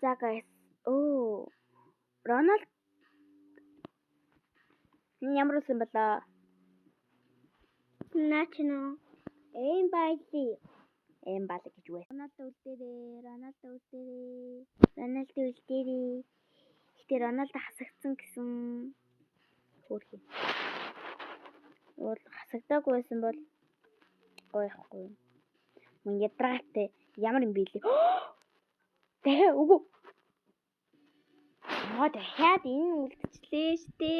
За guys. Оо. Роналд ямар үсэн болоо? Наач нөө. Эмбали. Эмбали гэж үү. Роналдо үлдээрээ, Роналдо үлдээрээ. Роналдо үлдээрээ. Гэтэ Роналдо хасагдсан гэсэн хөөрхий. Уул хасагдаагүй байсан бол гоё яахгүй юм. Мөн ядраатай ямар юм бэ лээ. Дахиад үгүй. Аа дахиад энэ үлдчихлээ штэ.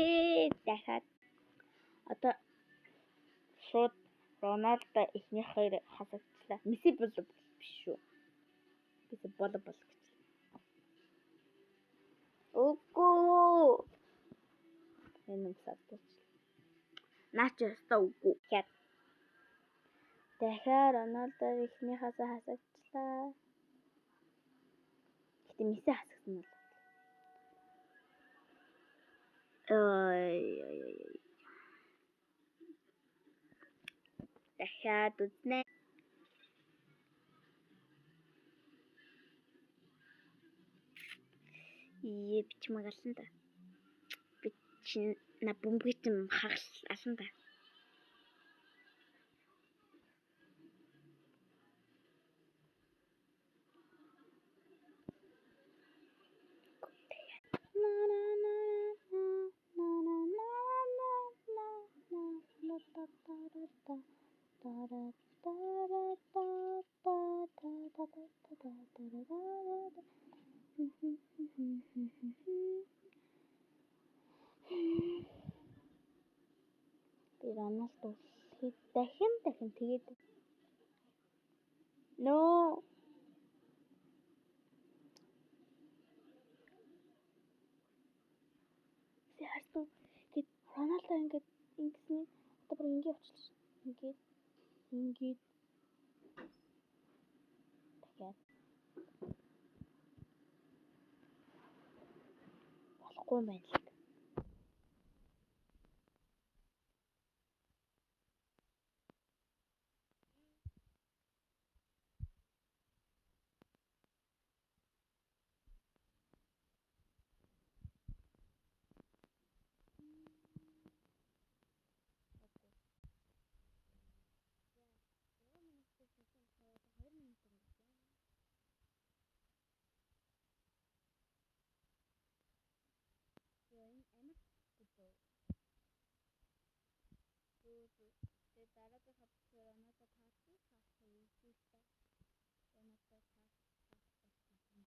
Дахиад одоо шууд Роналдо эхнийх хоёр хасагдлаа. Месси бол биш шүү. Месси бол гэж. Үгүй. Энэ юм садчих. Наач өстой үгүй. Дахиад. Дахиад Роналдо эхнийхээс хасагдлаа. Гэтэ Месси хасагдсан бол. Ой ой ой. Дахиад үзнэ. Ие би чимэг алсан да. Би чи на бөмбөг чим хагал алсан да. Би Роналдо үлэхэд дахин тэгээд нөө харсан. Тэгэд Роналдо ингээд ингэсний одоо бүр ингэ явчихлаа. Ингээд ингээд дахиад болохгүй юм байна л.